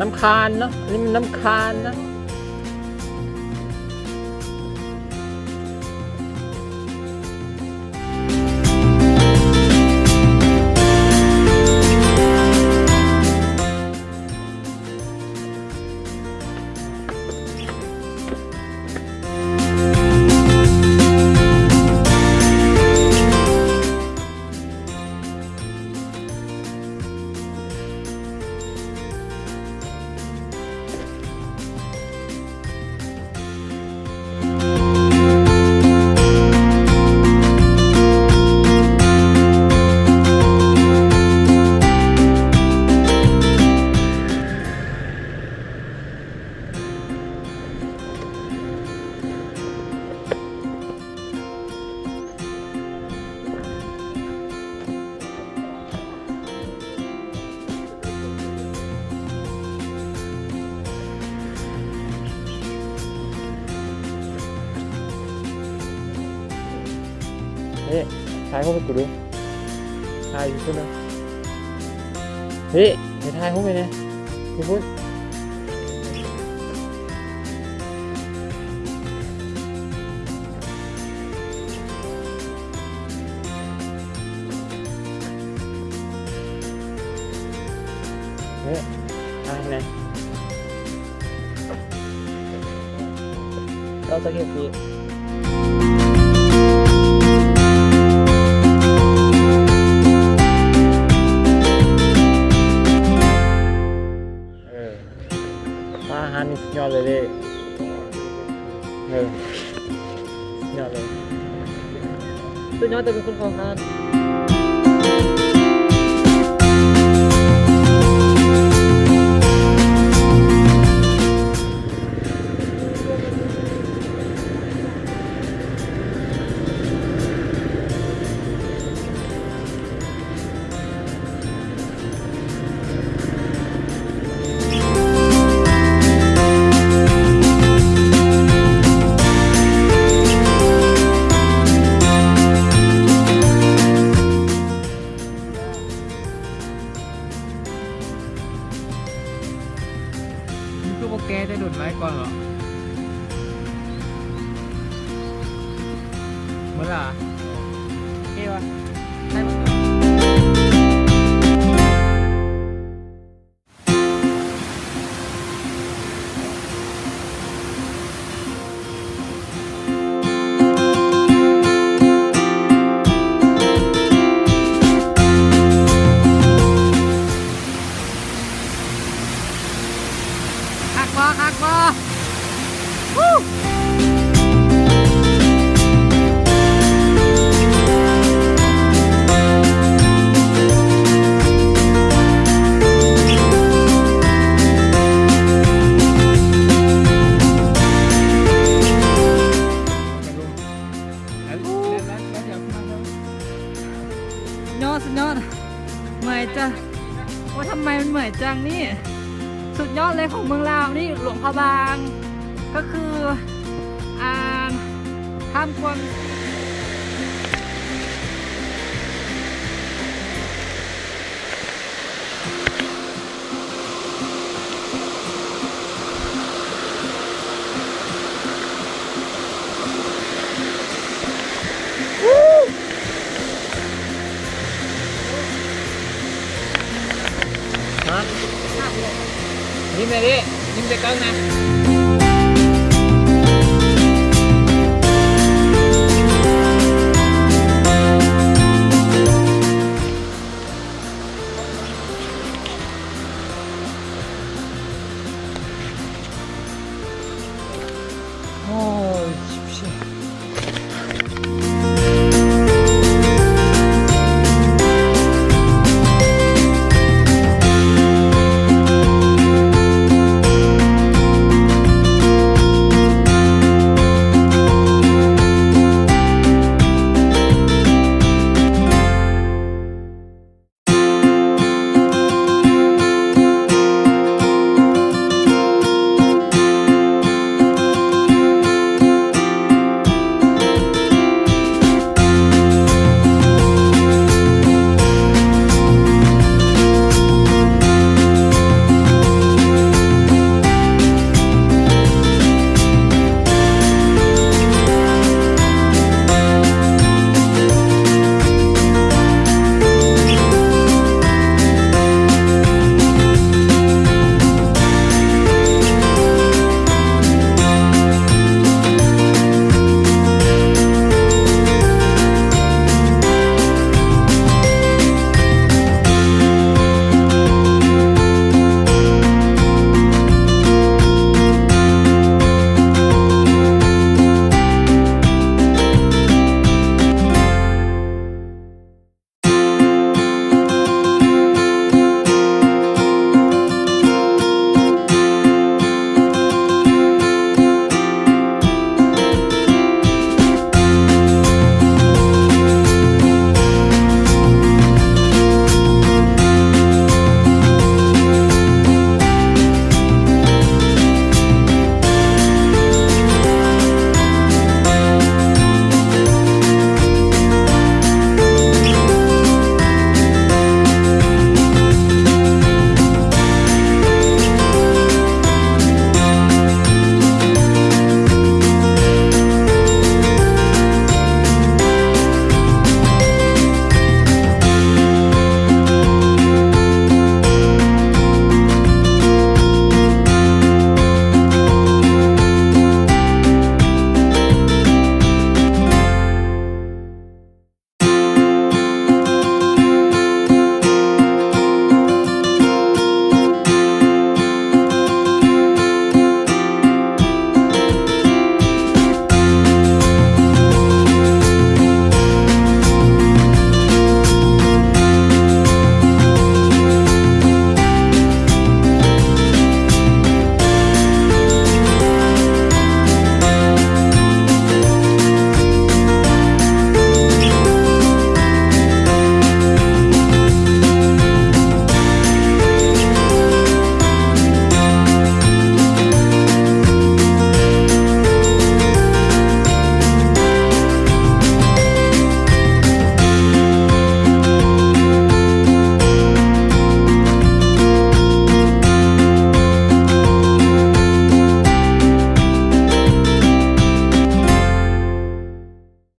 ນ້ຳຄານເນາະ ອັນນີ້ມັນນ້ຳຄານເນາະ. ເອີ ຖ່າຍຮູບໃຫ້ກູດູ ຖ່າຍຢູ່ພຸ້ນນະ ເອີ ໄປຖ່າຍຮູບໃຫ້ແດ່ ຢູ່ພຸ້ນ. ເອີ ຖ່າຍໃຫ້ແດ່ ເຈົ້າຈະເຮັດດີ ເອີ ອາຫານນີ້ສຸດຍອດເລີຍເດ້ ເອີ ສຸດຍອດເລີຍ ສຸດຍອດເລີຍ ເປັນຄົນເຂົ້າຮ້ານ. ມັນຄືບໍ່ແກ່ແຕ່ດົນໄວ້ກ່ອນເຫາະ ເມື່ອລະ ເອວະ ໃສ່ມັນ ຄັກບໍ່ ຄັກບໍ່ ວູ້. ຍອດ ຍອດ ເມື່ອຍຈັງ ໂອ້ ທຳໄມມັນເມື່ອຍຈັງນີ້? ສຸດຍອດເລີຍຂອງເມືອງລາວນີ້ ຫຼວງພະບາງ ກໍຄື ອ່າ ຖ້ຳກວາງ ຮະ? ຍິ້ມແດ່ເດ້ ຍິ້ມໃສ່ກ້ອງນະ. ໂອ້ຍ